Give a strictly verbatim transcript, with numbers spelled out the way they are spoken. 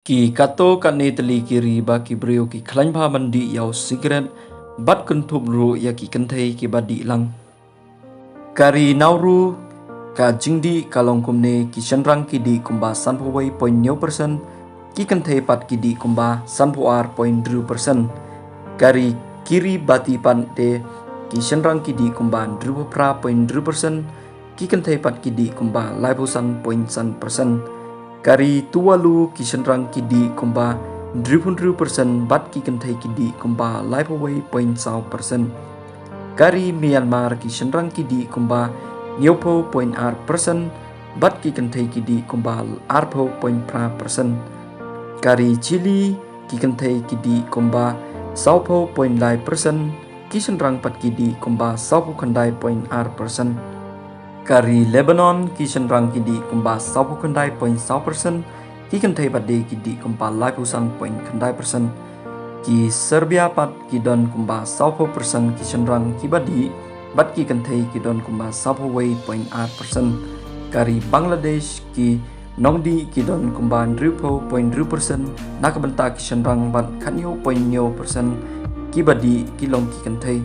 Ki katto katne tylli ki ri ba ki briew ki khlaiñ bha ban dih ïa u sikret bad kynthup ruh ïa ki kynthei kiba dih lang. Ka ri Nauru, ka jingdih ka long kumne: ki shynrang ki dih kumba sanphew wei point hynñiew percent, ki kynthei pat ki dih kumba sanphew ar point hynriew percent. Ka ri Kiribati pat te, ki shynrang ki dih kumba hynriewphew phra point hynriew percent, ki kynthei pat ki dih kumba laiphew san point san percent. Ka ri Tuvalu, ki shynrang ki dih kumba hynriewphew hynriew percent bad ki kynthei ki dih kumba laiphew wei point saw percent. Ka ri Myanmar, ki shynrang ki dih kumba hynñiewphew point ar percent bad ki kynthei ki dih kumba arphew point phra percent. Ka ri Chile, ki kynthei ki dih kumba sawphew point lai percent, ki shynrang pat ki dih kumba sawphew khyndai point ar percent. Ka ri Lebanon, ki shynrang ki dih kumba sawphew khyndai point saw percent, ki kynthei pat de ki dih kumba laiphew san point khyndai percent. Ki Serbia pat ki don kumba sawphew percent ki shynrang kiba dih, bad ki kynthei ki don kumba sawphew wei point ar percent. Ka ri Bangladesh, ki nongdih ki don kumba hynriewphew point hynriew percent na ka bynta ki shynrang bad khathynñiew point hynñiew percent kiba dih ki long ki kynthei.